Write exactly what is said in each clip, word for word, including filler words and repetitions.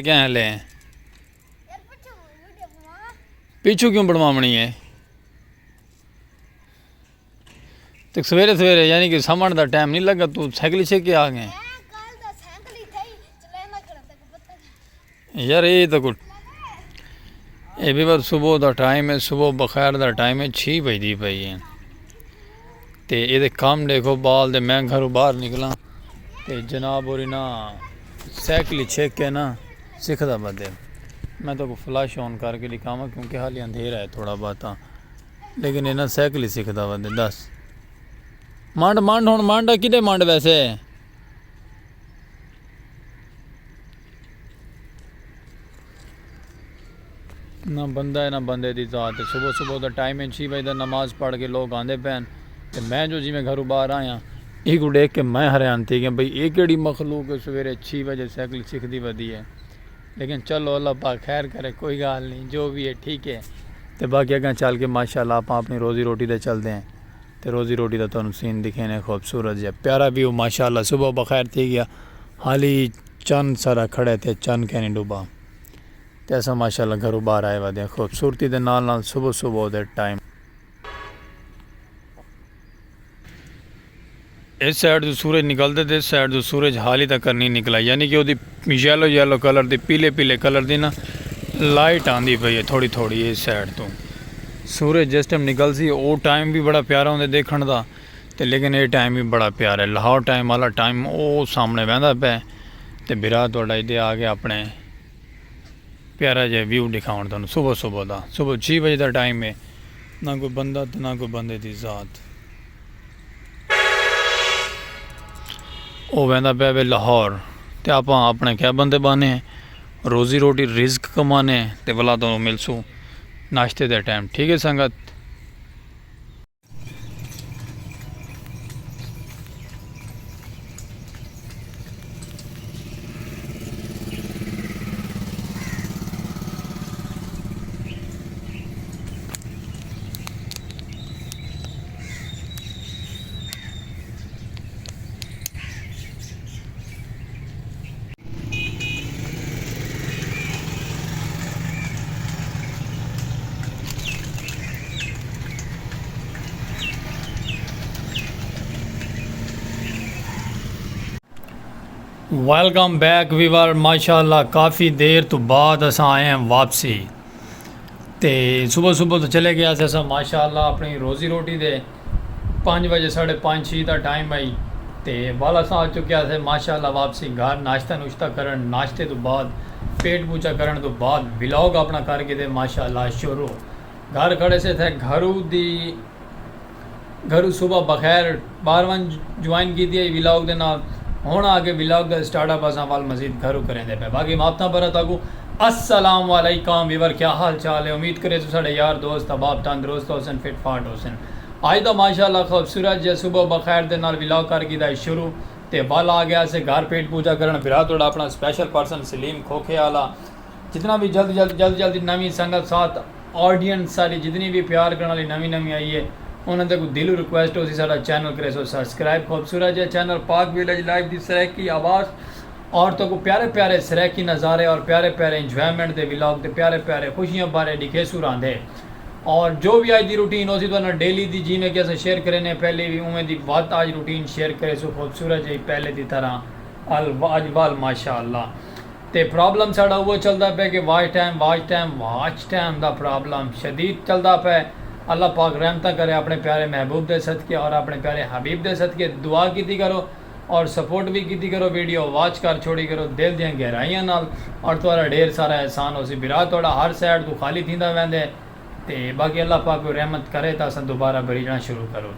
کیا ہلے ہیں؟ پیچھو کیوں بنوامنی ہے؟ تے سویرے سویرے، یعنی کہ سمن دا ٹائم نہیں لگا، تو سائیکل چھے کے آ گئے؟ یار، یہ تو کچھ، یہ بھی بس صبح دا ٹائم ہے، صبح بخیر دا ٹائم ہے، چھی بجدی پئی ہے۔ تے اے دے کم ݙیکھو، بال دے میں گھروں باہر نکلاں تے جناب ہوری نا سائیکل ہی چھک کے نا سکھدا ودے۔ میں تہاکوں فلش آن کر کے ݙکھاواں، کیونکہ حالی اندھیرا ہے تھوڑا بہت، لیکن اے نا سائیکل ہی سکھدا ودے۔ دس منڈ، منڈ ہݨ منڈ کݙے منڈ ویسے؟ نہ بندہ ہے، نہ بندے دی ذات ہے۔ صبح صبح دا ٹائم ہے، چھی بجے دا نماز پڑھ کے لوگ آندے پئے ہن۔ تے میں جو جیویں گھروں باہر آیا، ایکوں ݙیکھ کے میں حیران تھی ڳیا، بھئی، اے کیڑھی مخلوق ہے، سویرے چھی بجے سائیکل سکھدی ودی ہے۔ لیکن چلو، اللہ پاک خیر کرے، کوئی ڳالھ نہیں، جو بھی ہے، ٹھیک ہے۔ تے باقی اڳاں چل کے، ماشاءاللہ، آپاں اپݨی روزی روٹی تے چلدے ہیں۔ تے روزی روٹی دا تہانوں سین ݙکھینے، خوبصورت جیہا پیارا ویو، ماشاءاللہ، صبح بخیر تھی ڳیا۔ حالی چن سارا کھڑے تے چن کینی ݙوبا۔ تے اساں ماشاءاللہ گھروں باہر آئے ودے ہیں، خوبصورتی دے نال نال صبح صبح دے ٹائم۔ اس سائیڈ توں سورج نکلدے تے اس سائیڈ توں سورج حالی تک نہیں نکلا، یعنی کہ اودی یلو یلو کلر دی، پیلے پیلے کلر دی نا لائٹ آندی پئی ہے تھوڑی تھوڑی اس سائیڈ توں۔ سورج جس ٹائم نکلسی، او ٹائم بھی بڑا پیارا ہوندے ݙیکھݨ دا، تے لیکن اے ٹائم بھی بڑا پیارا ہے۔ لاہور ٹائم والا ٹائم او سامݨے ویندا پئے۔ تے بھرا تہاݙا ایݙے آ ڳیا اپݨے پیارا جیہا ویو ݙکھاوݨ تہانوں صبح صبح دا۔ صبح چھی بجے دا ٹائم ہے، نہ کوئی بندہ تے نہ کوئی بندے دی ذات۔ او ویندا پیا وے لاہور، تے آپاں اپݨے کیبن تے ٻہنے ہیں، روزی روٹی رزق کمانے ہیں، تے ولا تہانوں ملسوں ناشتے دے ٹائم۔ ٹھیک ہے سنگت؟ ویلکم بیک ویور، ماشاءاللہ کافی دیر تو بعد اساں آئے ہیں واپسی۔ تے صبح صبح تو چلے گیا سے اساں ماشاءاللہ اپݨی روزی روٹی دے، پنج بجے، ساڑھے پنج، چھی دا ٹائم آئی۔ تے ول اساں آ چکیا سے ماشاءاللہ واپسی گھر، ناشتہ نوشتہ کرݨ، ناشتے تو بعد پیٹ پوچا کرݨ تو بعد ولاگ اپݨا کر کے تے ماشاءاللہ شروع۔ گھر کھڑے سے تھے گھرو دی، گھرو صبح بخیر، بارہواں جوائن کیتی ہے ولاگ دے نال۔ ہݨ آ کے ولاگ دا سٹارٹ اپ اساں ول مزید گھرو کریندے پئے۔ باقی ماپتاں برا تاکو۔ السلام علیکم ویور، کیا حال چال ہے؟ امید کریسوں ساڈے یار دوست احباب تندرست ہوسن، فٹ فاٹ ہوسن۔ اج دا ماشاءاللہ خوبصورت جے صبح بخیر دے نال ولاگ کر گھدا ہے شروع۔ تے ول آ گیا سے گھر پیٹ پوجا کرن۔ بھرا تہاڈا اپنا سپیشل پرسن سلیم کھوکھے آلا۔ جتنا بھی جلد جلد جلد جلد نویں سنگت ساتھ، آڈینس ساری جتنی بھی پیار کرن والی نویں نویں آئی ہے، انہاں تے کوئی دلوں ریکویسٹ ہوسی ساڈا چینل کریسو سبسکرائب، خوبصورت جے چینل پاک ویلیج لائف دی سرائیکی آواز، اور تہاکوں پیارے پیارے سرائیکی نظارے اور پیارے پیارے انجوائمنٹ دے ولاگ تے پیارے پیارے خوشیاں بارے ݙکھیسوں راندھے۔ اور جو بھی اج دی روٹین ہوسی تہاݙے نال ڈیلی دی، جیویں کہ اساں شیئر کرینے پہلے بھی، اونویں دی ودھ اج روٹین شیئر کریسوں خوبصورت جئی پہلے دی طرح۔ ال-، اج ول ماشاءاللہ۔ تے پرابلم ساڈا اوہو چلدا پئے کہ واچ ٹائم، واچ ٹائم، واچ ٹائم دا پرابلم شدید چلدا پئے۔ اللہ پاک رحمتاں کرے اپنے پیارے محبوب دے صدقے اور اپنے پیارے حبیب دے صدقے۔ دعا کیتی کرو اور سپورٹ بھی کیتی کرو، ویڈیو واچ کر چھوڑی کرو دل دیاں گہرائیاں نال، اور تہاڈا ڈھیر سارا احسان ہوسی۔ بھرا تہاڈا ہر سائیڈ توں خالی تھیندا ویندے۔ تے باقی اللہ پاک کوئی رحمت کرے تاں اساں دوبارہ بریجݨا شروع کروں۔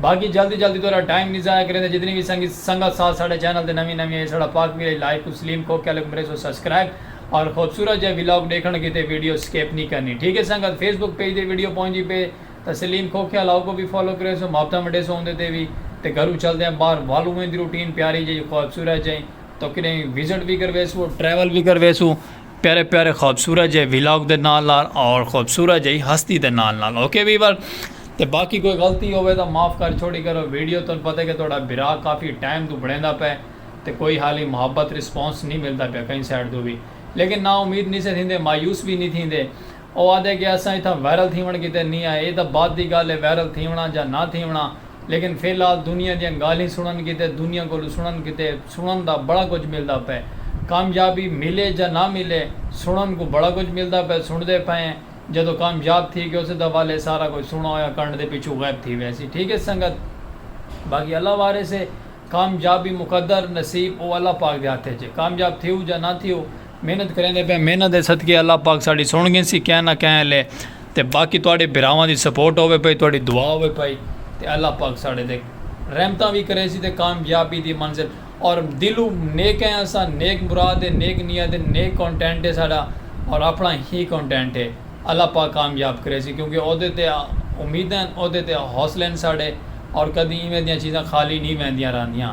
باقی جلدی جلدی تہاڈا ٹائم نہیں ضائع کریندے، جتنی بھی سنگی-، سنگت ساتھ ساڈے چینل تے نویں نویں آئی، ساڈا پاک ویلیج لائف کوں سلیم کھوکھے آلے کوں کریسو سبسکرائب اور خوبصورت جے ولاگ ݙیکھݨ کیتے ویڈیو سکپ نہیں کرنی، ٹھیک ہے سنگت؟ فیس بک پیج تے ویڈیو پہنچی پئے تاں سلیم کھوکھے آلا اوکوں بھی فالو کریسو، ماپتاں ونڈیسو اوندے تے بھی۔ تے گھروں چلدے ہیں باہر، ول اونویں دی روٹین پیاری جئی خوبصورت جئی، تاں کݙیں وزٹ بھی کرویسوں، ٹریول بھی کرویسوں۔ پیارے پیارے خوبصورت جے ولاگ دے نال نال اور خوبصورت جئی ہستی دے نال نال۔ اوکے ویور، تے باقی کوئی غلطی ہووے تاں معاف کر چھوڑی کرو۔ ویڈیو تہاݙوں پتہ ہے کہ تہاݙا بھرا کافی ٹائم توں بݨیندا پئے تے کوئی حالی محبت رسپانس نہیں ملدا پیا کہیں سائیڈ توں بھی۔ لیکن نا امید نی سے تھیندے، مایوس وی نی تھیندے۔ او آہدے کہ اساں اتھاں وائرل تھیوݨ کیتے نی آئے، اے تاں بعد دی ڳالھ اے وائرل تھیوݨا یا نہ تھیوݨا، لیکن فی الحال دنیا دیاں ڳالھیں سݨݨ کیتے، دنیا کولوں سݨݨ کیتے، سݨݨ دا بڑا کجھ ملدا پئے۔ کامیابی ملے یا نہ ملے، سݨݨ کوں بڑا کجھ ملدا پئے، سݨدے پئے ہیں۔ جدوں کامیاب تھی ڳیوسے تاں ول اے سارا کجھ سݨا ہویا کنڈ دے پچھوں غائب تھی ویسی۔ ٹھیک ہے سنگت، باقی اللہ وارث ہے۔ کامیابی، مقدر، نصیب او اللہ پاک دے ہتھ اچ ہے۔ کامیاب تھیو یا نہ تھیو، محنت کریندے پئے، محنت دے صدقے اللہ پاک ساݙی سݨ گھنسی کہیں نہ کہیں لے۔ تے باقی تہاݙے بھراواں دی سپورٹ ہووے پئی، تہاݙی دعا ہووے پئی، تے اللہ پاک ساݙے تے رحمتاں وی کریسی تے کامیابی دی منزل۔ اور دلوں نیک ہیں اساں، نیک مراد ہے، نیک نیت ہے، نیک کنٹینٹ ہے ساݙا، اور اپݨا ہی کنٹینٹ ہے۔ اللہ پاک کامیاب کریسی، کیونکہ اوندے تے امیداں ہن، اوندے تے حوصلے ہن ساݙے، اور کدی ایویں دیاں چیزاں خالی نی ویندیاں رہندیاں۔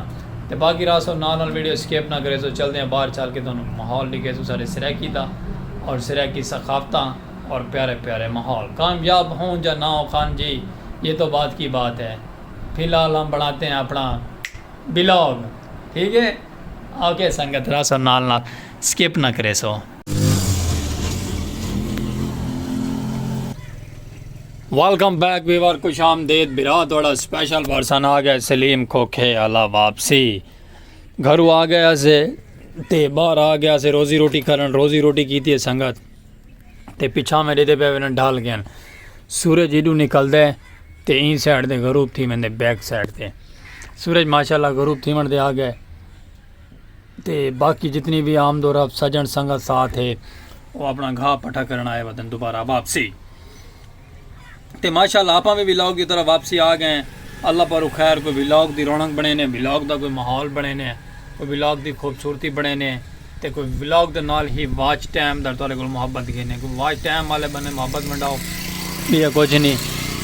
تے باقی رہسو نال نال، ویڈیو سکپ نہ کریسو، چلدے ہیں باہر، چل کے تہانوں ماحول ݙکھیسوں ساݙے سرائیکی دا، اور سرائیکی ثقافتاں اور پیارے پیارے ماحول۔ کامیاب ہوں یا نہ ہو خان جی، یہ تو بعد کی بات ہے، فی الحال ہم بݨاتے ہیں اپݨا ولاگ، ٹھیک ہے؟ اوکے سنگت، رہسو نال نال، سکپ نہ کریسو۔ ویلکم بیک ویور، خوش آمدید بھرا، تہاݙا سپیشل پرسن آ ڳیا سلیم کھوکھے آلا واپسی۔ گھروں آ ڳیا سے تے ٻاہر آ ڳیا سے روزی روٹی کرݨ، روزی روٹی کیتی ہے سنگت۔ تے پچھاں میں ݙیہدے پئے ویندن ڈھل ڳئن۔ سورج ایݙوں نکلدا ہے تے ایں سائیڈ تے غروب تھی ویندے، بیک سائیڈ تے۔ سورج ماشاءاللہ غروب تھیوݨ تے آ ڳئے۔ تے باقی جتنی وی آمد و رفت، سڄݨ سنگت ساتھ ہے، او اپݨا گھاہ پٹھا کرݨ آئے ودن دوبارہ واپسی۔ تے ماشاءاللہ آپاں وی ولاگ دی طرف واپسی آ ڳئے ہیں۔ اللہ پاروں خیر، کوئی ولاگ دی رونق بݨینے، ولاگ دا کوئی ماحول بݨینے، کوئی ولاگ دی خوبصورتی بݨینے، تے کوئی ولاگ دے نال ہی واچ ٹائم دا تہاݙے کول محبت گھنے، کوئی واچ ٹائم والے بندے محبت ونڈاؤ، ٻیا کجھ نہیں۔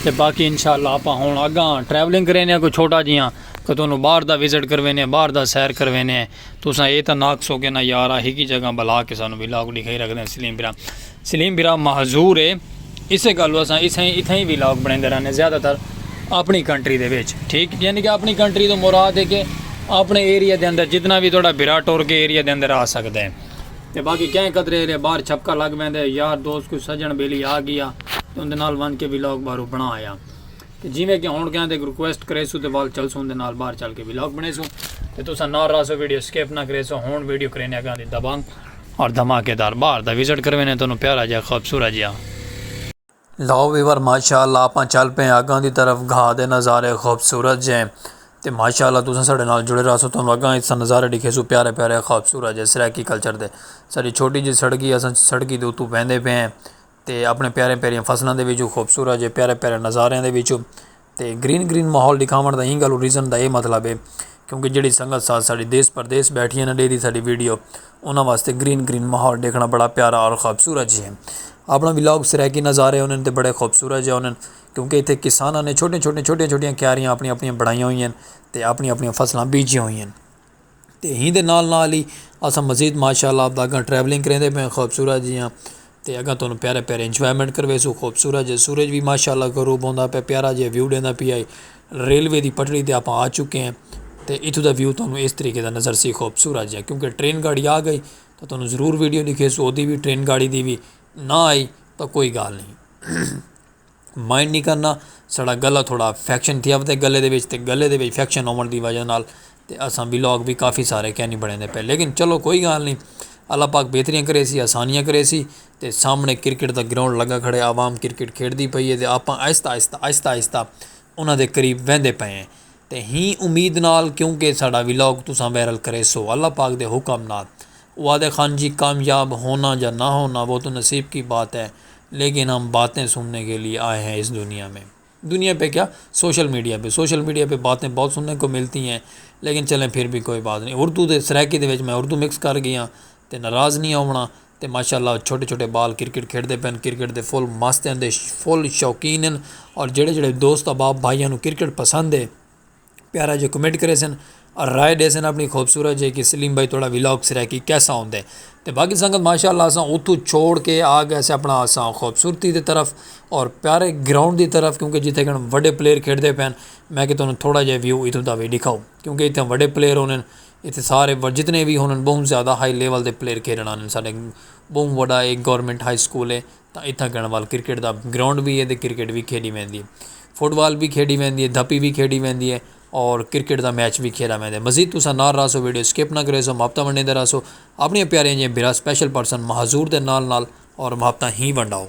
تے باقی انشاءاللہ آپاں ہݨ اڳاں ٹریولنگ کرینے آں کوئی چھوٹا جیہاں، کہ تہانوں باہر دا وزٹ کروینے، باہر دا سیر کروینے۔ تساں اے تاں نہ آکھسو کہ نہ یار، آ ہکی جگہ بلا کے سانوں ولاگ ݙکھائی رکھدے ہیں سلیم بھرا۔ سلیم بھرا معذور ہے، اسے ڳالھوں اساں اتھائیں، اتھائیں ولاگ بݨیندے رہنے زیادہ تر اپݨی کنٹری دے وچ، ٹھیک؟ یعنی کہ اپݨی کنٹری توں مراد ہے کہ اپݨے ایریا دے اندر جتنا وی تہاݙا بھرا ٹر کے ایریا دے اندر آ سڳدا ہے۔ تے باقی کہیں قدرے ایریا باہر چھپکا لڳ ویندے، یار دوست کوئی سڄݨ ٻیلی آ ڳیا تے اوندے نال ونڄ کے ولاگ ٻاہروں بݨا آیا۔ تے جیویں کہ ہݨ کہیں تے ریکویسٹ کریسوں تے ول چلسوں اوندے نال باہر چل کے ولاگ بݨیسوں۔ تے تساں نال رہسو، ویڈیو سکپ نہ کریسو۔ ہݨ ویڈیو کرینے اڳاں دی دبنگ اور دھماکے دار، باہر دا وزٹ کروینے تہانوں پیارا جیہا خوبصورت جیہا۔ لو ویور، ماشاءاللہ آپاں چل پئے اڳاں دی طرف، گھاہ دے نظارے خوبصورت جے۔ تے ماشاءاللہ تساں ساݙے نال جڑے رہسو، تہانوں اڳاں اتھاں نظارے ݙکھیسوں پیارے پیارے خوبصورت جے سرائیکی کلچر دے۔ ساݙی چھوٹی جی سڑکی، اساں سڑکی دے اتوں ویندے پئے ہیں۔ تے اپݨے پیارے پیاریاں فصلاں دے وچوں، خوبصورت جے پیارے پیارے نظاریاں دے وچوں۔ تے گرین گرین ماحول ݙکھاوݨ دا ایں ڳالھوں ریزن دا اے مطلب اے، کیونکہ جیڑھی سنگت ساتھ ساݙی دیس پردیس ٻیٹھی ہے نا، ݙیہدی ساݙی ویڈیو، انہاں واسطے گرین گرین ماحول ݙیکھݨا بڑا پیارا اور خوبصورت جے ہے۔ اپݨا ولاگ سرائیکی نظارے ہوندن تے بڑے خوبصورت جے ہوندن، کیونکہ اتھے کساناں نے چھوٹیاں چھوٹیاں، چھوٹیاں چھوٹیاں کیاریاں اپݨیاں اپݨیاں بݨائیاں ہوئیاں ہن تے اپݨیاں اپݨیاں فصلاں بیجیاں ہوئیاں ہن۔ تے ہیندے نال نال ہی اساں مزید ماشاءاللہ اڳاں ٹریولنگ کریندے پئے ہیں خوبصورت جیہاں، تے اڳاں تہانوں پیارے پیارے انجوائمنٹ کرویسوں۔ خوبصورت جے سورج وی ماشاءاللہ غروب ہوندا پئے، پیارا جے ویو ݙیندا پیا ہے۔ ریلوے دی پٹڑی تے آپاں آ چکے ہیں تے اتھوں دا ویو تہانوں اس طریقے دا نظرسی خوبصورت جے، کیونکہ ٹرین گاڑی آ ڳئی تاں تہانوں ضرور ویڈیو ݙکھیسوں، اودی وی ٹرین گاڑی دی وی نہ آئی تاں کوئی ڳالھ نہیں۔ مائنڈ نہیں کرنا، ساݙا گلا تھوڑا فیکشن تھیا ودے گلے دے وچ، تے گلے دے وچ فیکشن ہووݨ دی وجہ نال تے اساں ولاگ وی کافی سارے کینی بݨیندے پئے، لیکن چلو کوئی ڳالھ نہیں، اللہ پاک بہتریاں کریسی، آسانیاں کریسی۔ تے سامݨے کرکٹ دا گراؤنڈ لڳا کھڑے، عوام کرکٹ کھیݙدی پئی ہے تے آپاں آہستہ آہستہ، آہستہ آہستہ انہاں دے قریب ویندے پئے ہیں۔ تے ہیں امید نال، کیونکہ ساݙا ولاگ تساں وائرل کریسو اللہ پاک دے حکم نال۔ او آہدے خان جی، کامیاب ہونا یا نہ ہونا وہ تو نصیب کی بات ہے، لیکن ہم باتیں سننے کے لیے آئے ہیں اس دنیا میں۔ دنیا پہ کیا، سوشل میڈیا پہ، سوشل میڈیا پہ باتیں بہت سننے کو ملتی ہیں، لیکن چلیں پھر بھی کوئی بات نہیں۔ اردو دے سرائیکی دے وچ میں اردو مکس کر ڳیا تے ناراض نہیں ہووݨا۔ تے ماشاءاللہ چھوٹے چھوٹے ٻال کرکٹ کھیݙدے پئن، کرکٹ دے فل مست ہن، دے فل شوقین ہن۔ اور جیڑھے جیڑھے دوست احباب بھائیاں نوں کرکٹ پسند ہے، پیارا جیہا کمنٹ کریسن اور رائے ݙیسن اپݨی خوبصورت جے کہ سلیم بھائی تہاݙا ولاگ سرائیکی کیسا ہوندے۔ تے باقی سنگت ماشاءاللہ اساں اتھوں چھوڑ کے آ ڳئے سے اپݨا اساں خوبصورتی دی طرف اور پیارے گراؤنڈ دی طرف، کیونکہ جتھے کن وݙے پلیئر کھیݙدے پئن۔ میں کہ تہانوں تھوڑا جیہا ویو اتھوں دا وی ݙکھاؤ، کیونکہ اتھاں وݙے پلیئر ہوندن، اتھے سارے جتنے وی ہونن بہوں زیادہ ہائی لیول دے پلیئر کھیڈن آندن ساڈے بہوں وڈا ایک گورنمنٹ ہائی سکول ہے۔ تاں اتھاں کہن وال کرکٹ دا گراؤنڈ وی ہے تے کرکٹ وی کھیڈی ویندی ہے۔ فٹ بال وی کھیڈی ویندی ہے دھپی وی کھیڈی ویندی ہے۔ اور کرکٹ دا میچ وی کھیڈا ویندے مزید تساں نال رہسو ویڈیو سکپ نہ کریسو محبتہ ونڈیندے رہسو۔ اپنی پیارے جے برا سپیشل پرسن مہزور دے نال نال اور محبتہ ہی ونڈاؤ۔